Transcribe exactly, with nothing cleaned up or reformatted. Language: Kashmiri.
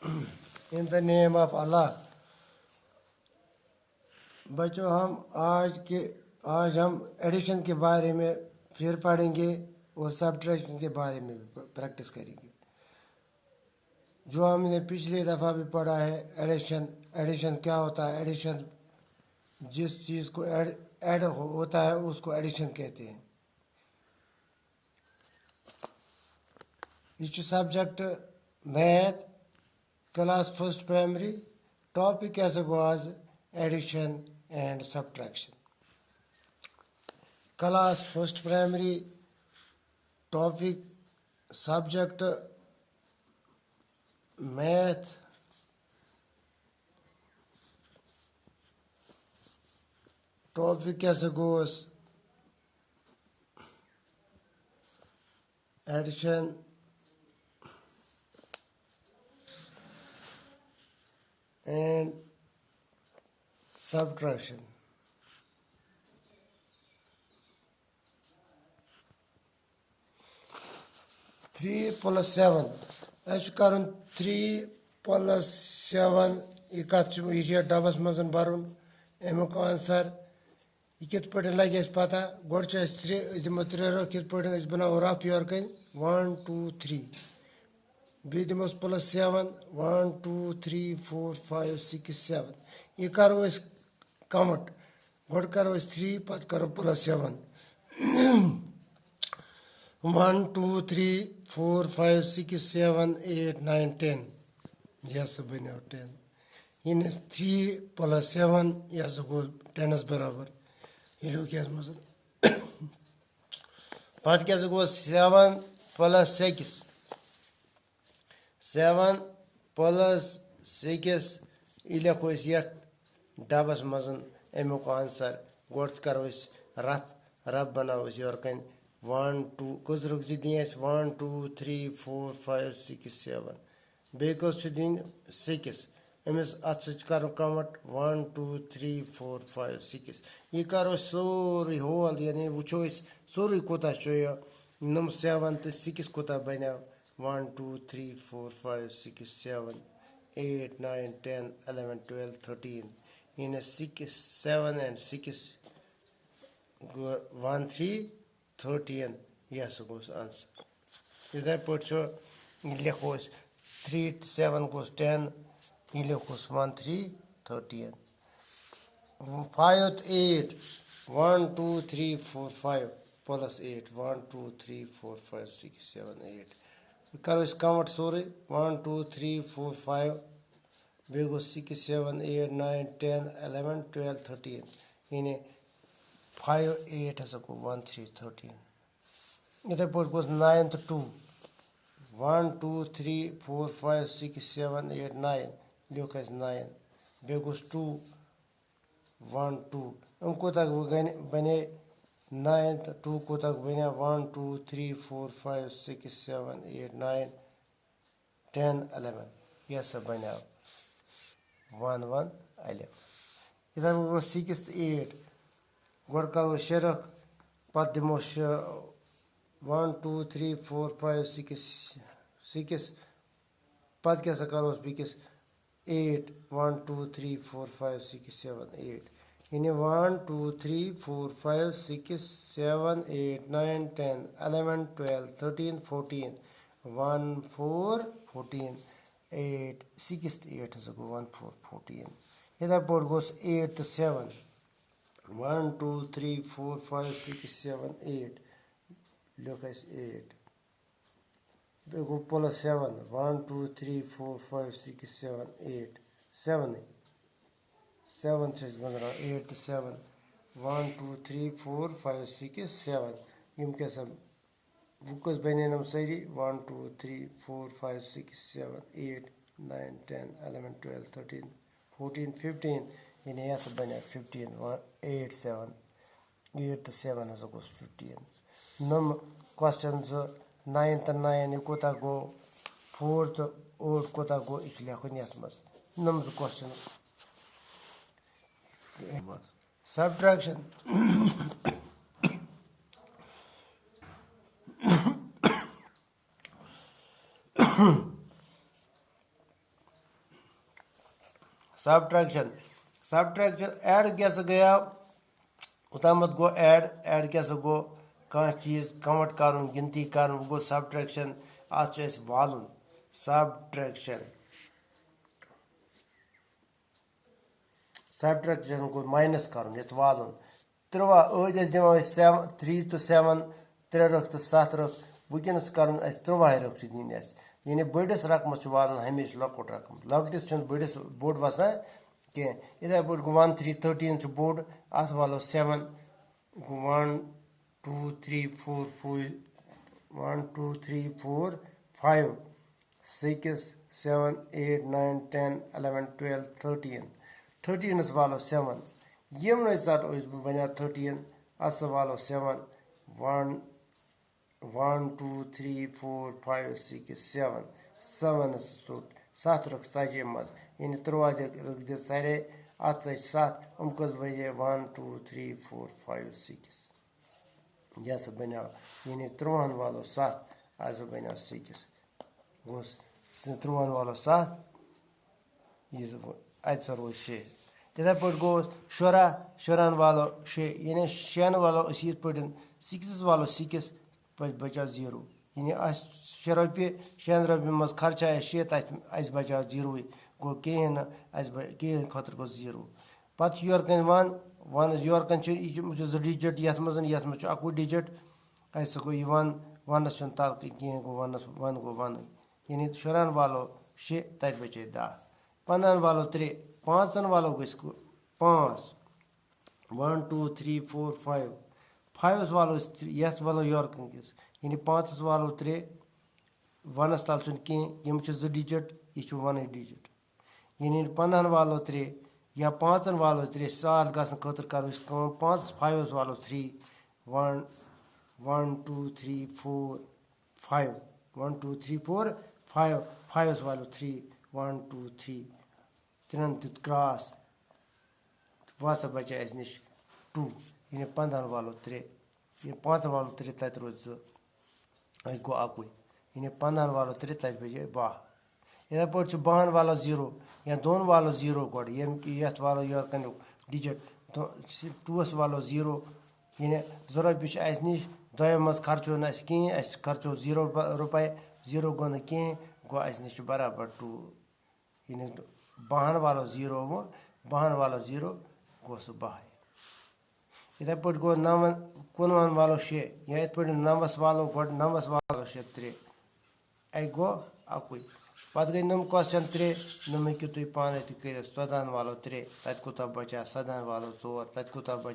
In the name of Allah. बच्चों, हम आज के आज हम एडिशन के बारे में फिर पढ़ेंगे और सब्ट्रैक्शन के बारे में भी प्रैक्टिस करेंगे। जो हमने पिछले दफ़ा भी पढ़ा है, एडिशन। एडिशन क्या होता है? एडिशन जिस चीज़ को ऐड ऐड होता है, उसको एडिशन कहते हैं। ये subject math, class first primary. Topic कैसे को आज? Addition and subtraction. Class first primary, topic subject math. Topic कैसे को? Addition and subtraction. Three plus seven. اَسہِ چھُ کَرُن three plus seven. یہِ کَتھ چھُ، یہِ چھُ یَتھ ڈَبَس منٛز بَرُن، اَمیُک آنسَر۔ یہِ کِتھ پٲٹھۍ لَگہِ اَسہِ پَتہ؟ گۄڈٕ چھِ اَسہِ ترٛےٚ، أسۍ دِمو ترٛےٚ رَف، کِتھ پٲٹھۍ أسۍ بَناوو رَف یورٕ کَنۍ، one two three۔ بیٚیہِ دِموس plus seven، one two three four five six seven۔ یہِ کَرو أسۍ count۔ گۄڈٕ کَرو أسۍ three، پَتہٕ کَرو plus seven۔ One two three four five six seven eight nine ten۔ یہِ ہسا بَنیو ten۔ یعنی three plus seven، یہِ ہسا گوٚو ٹینَس برابر۔ یہِ لیوٚکھ یَتھ منٛز۔ پَتہٕ کیٛاہ سا گوٚو؟ Seven plus six۔ Seven plus six، یہِ لیکھو أسۍ یَتھ ڈَبَس منٛز اَمیُک آنسَر۔ گۄڈٕ کَرو أسۍ رَف، رَف بَناوو أسۍ یورٕ کَنۍ۔ One two، کٔژ رُکزِ دِنۍ اَسہِ؟ One two three four five six seven۔ بیٚیہِ کٔژ چھِ دِنۍ؟ Six۔ أمِس اَتھ سۭتۍ چھُ کَرُن count، one two three four five six۔ یہِ کَرو أسۍ سورُے whole، یعنی وٕچھو أسۍ سورُے کوٗتاہ چھُ یہِ، یِم seven تہٕ six کوٗتاہ بَنیو۔ One two three four five six seven eight nine ten eleven twelve thirteen۔ یعنی six، seven and six گوٚو one three thirteen۔ یہِ ہسا گوٚو آنسَر۔ یِتھَے پٲٹھۍ چھُ، یہِ لیکھو أسۍ، three seven گوٚو ten، یہِ لیکھوس one three thirteen۔ Five eight، one two three four five plus eight، one two three four five six seven eight۔ کَرو أسۍ count سورُے، one two three four five، بیٚیہِ گوٚو six seven eight nine ten eleven twelve thirteen، یعنی five eight ہسا گوٚو one three thirteen۔ یِتھَے پٲٹھۍ گوٚژھ nine تہٕ two۔ One two three four five six seven eight nine، لیوٚکھ اَسہِ nine۔ بیٚیہِ گوٚژھ two، one two۔ یِم کوٗتاہ گٔے، بَنے nine تہٕ two کوٗتاہ بَنے؟ One two three four five six seven eight nine ten eleven۔ یہِ ہسا بَنیو one one الف۔ یِتھَے پٲٹھۍ گوٚو six تہٕ eight۔ گۄڈٕ کَرو أسۍ شےٚ رَف، پَتہٕ دِمو شےٚ، one two three four five six، six۔ پَتہٕ کیٛاہ سا کَرو أسۍ بیٚکِس؟ Eight، one two three four five six seven eight۔ یعنی one two three four five six seven eight nine ten eleven twelve thirteen fourteen، one four fourteen، eight، six تہٕ eight ہسا گوٚو one four fourteen۔ یِتھَے پٲٹھۍ گوٚژھ eight تہٕ seven۔ One two three four five six seven eight، لیوٚکھ اَسہِ eight۔ بیٚیہِ گوٚو plus seven، one two three four five six seven eight، seven۔ Seven چھِ أسۍ گٔنٛزراوان، eight تہٕ seven۔ One two three four five six seven۔ یِم کیٛاہ سا، وۄنۍ کٔژ بَنے یِم سٲری؟ One two three four five six seven eight nine ten eleven twelve thirteen fourteen fifteen۔ یعنی یہِ ہسا بَنیو fifteen، one eight seven۔ Eight تہٕ seven ہسا گوٚژھ fifteen۔ نۄم question زٕ، nine تہٕ nine، یہِ کوٗتاہ گوٚو؟ Four تہٕ eight کوٗتاہ گوٚو؟ یہِ چھُ لیکھُن یَتھ منٛز۔ نۄم زٕ question۔ Subtraction۔ Subtraction. Subtraction add کیٛاہ سا گٔیو؟ اوٚتامَتھ گوٚو ایڈ۔ ایڈ کیٛاہ سا گوٚو؟ کانٛہہ چیٖز کاؤنٹ کَرُن، گِنتی کَرُن، وۄنۍ گوٚو سبٹریکشن۔ اَتھ چھُ اَسہِ والُن۔ سبٹریکشن۔ سبٹریکشن گوٚو ماینس کَرُن، یَتھ والُن۔ تُرٛواہ، ٲدۍ ٲسۍ دِوان أسۍ سیون، تھری تہٕ سیون، ترٛےٚ رٕکھ تہٕ ستھ رٕکھ۔ وٕنکیٚنَس چھِ کَرُن اَسہِ تُرٛواہے رٕکھ چھِ دِنۍ اَسہِ۔ یعنی بٔڑِس رقمَس چھُ والُن ہمیشہِ لۄکُٹ رقم۔ لۄکٹِس چھُنہٕ بٔڑِس بوٚڑ وَسان کینٛہہ۔ یِتھَے پٲٹھۍ گوٚو ون تھری تھٔرٹیٖن چھُ بوٚڑ، اَتھ والو سیون۔ گوٚو one, two, three, four, four, one, two, three, four, five, six, seven, eight, nine, ten, eleven, twelve, thirteen. تھٔرٹیٖنَس والو سیون۔ یِمنٕے ژَٹو أسۍ، بہٕ بَنیو تھٔرٹیٖن۔ اَتھ سا والو سیون۔ One, one, two, three, four, five, six, seven. سیونَس ژوٚٹ۔ ستھ رٕکھ ژَتجی منٛز۔ یعنی تُرٛواہ دِ-، رٕکھ دِژ سارے۔ اَتھ ژَجہِ ستھ۔ یِم کٔژ بَجے؟ One, two, three, four, five, six. یہِ ہسا بنیو، یعنی تُرٛوہن والو ستھ، ہسا بنیو سِکِس۔ گوٚو س-، تُرٛوہن والو ستھ، یہِ زٕ، اَتہِ سا روٗد شےٚ۔ تِتھَے پٲٹھۍ گوٚو شُراہ، شُراہن والو شےٚ، یعنی شٮ۪ن والو أسۍ یِتھ پٲٹھۍ، سِکسَس والو سِکِس، پَتہٕ بچیو زیٖرو۔ یعنی اَسہِ شےٚ رۄپیہِ، شٮ۪ن رۄپیَن منٛز خرچہ اَسہِ شےٚ، تَتہِ اَسہِ بچیو زیٖروٕے۔ گوٚو کِہیٖنۍ نہٕ، اَسہِ بَ-، کِہیٖنۍ خٲطرٕ گوٚو زیٖرو۔ پَتہٕ چھُ یورٕ کَنۍ وَن، وَنَس یورٕ کَنۍ چھُ، یہِ چھُ، یہِ چھُ زٕ ڈِجِٹ یَتھ منٛز، یَتھ منٛز چھُ اَکُے ڈِجِٹ۔ اَسہِ سا گوٚو یہِ وَن، وَنَس چھُنہٕ تَلہٕ کَنۍ کِہیٖنۍ، گوٚو وَنَس، وَن گوٚو وَنٕے۔ یعنی شُرہَن والو شےٚ، تَتہِ بَچے دَہ۔ پنٛدہَن والو ترٛےٚ، پانٛژَن والو گٔژھۍ گوٚو پانٛژھ۔ ون، ٹوٗ، تھری، فور، فایو۔ فایوَس والو أسۍ ترٛےٚ، یَتھ والو یورٕ کَنۍ کِس۔ یعنی پانٛژَس والو ترٛےٚ، وَنَس تَل چھُنہٕ کِہیٖنۍ، یِم چھِ زٕ ڈِجِٹ، یہِ چھُ وَنٕے ڈِجِٹ۔ یعنی پنٛدہَن والو ترٛےٚ یا پانٛژَن والو ترٛےٚ، سہل گژھنہٕ خٲطرٕ کَرو أسۍ کٲم، پانٛژَس فایوَس والو تھری۔ ون، one, two, three, four, five. ون، ٹوٗ، تھری، فور، فایو۔ فایوَس والو تھری۔ ون، ٹوٗ، تھری۔ ترٛٮ۪ن دیُت کراس۔ وۄنۍ ہسا بچے اَسہِ نِش ٹوٗ۔ یعنی پنٛدہَن والو ترٛےٚ۔ یہِ پانٛژَن والو ترٛےٚ، تَتہِ روٗد زٕ۔ اَتہِ گوٚو اَکُے۔ یعنی پنٛدہَن والو ترٛےٚ، تَتہِ بچے باہ۔ یِتھَے پٲٹھۍ چھُ باہَن والو زیٖرو یا دۄن والو زیٖرو گۄڈٕ، ییٚمہِ کہِ یَتھ والو یورٕ کَنیُک ڈِجِٹ، دۄ-، ٹوٗوَس والو زیٖرو۔ یعنی زٕ رۄپیہِ چھِ اَسہِ نِش، دۄیو منٛز خرچو نہٕ اَسہِ کِہیٖنۍ، اَسہِ خرچو زیٖرو ب-، رۄپَے، زیٖرو گوٚو نہٕ کِہیٖنۍ، گوٚو اَسہِ نِش چھُ برابر ٹوٗ۔ یعنی باہَن والو زیٖرو وۄنۍ، باہَن والو زیٖرو گوٚو سُہ باہٕے۔ یِتھَے پٲٹھۍ گوٚو نَوَن، کُنوُہَن والو شےٚ، یا یِتھ پٲٹھۍ نَوَس والو گۄڈٕ، نَوَس والو شےٚ ترٛےٚ۔ اَکہِ گوٚو اَکُے۔ پَتہٕ گٔے نَم کوسچن ترٛےٚ، نَم ہیٚکِو تُہۍ پانَے تہِ کٔرِتھ۔ ژۄدہَن والو ترٛےٚ، تَتہِ کوٗتاہ بَچیٛو؟ سَدہَن والو ژور، تَتہِ کوٗتاہ بَچیٛو؟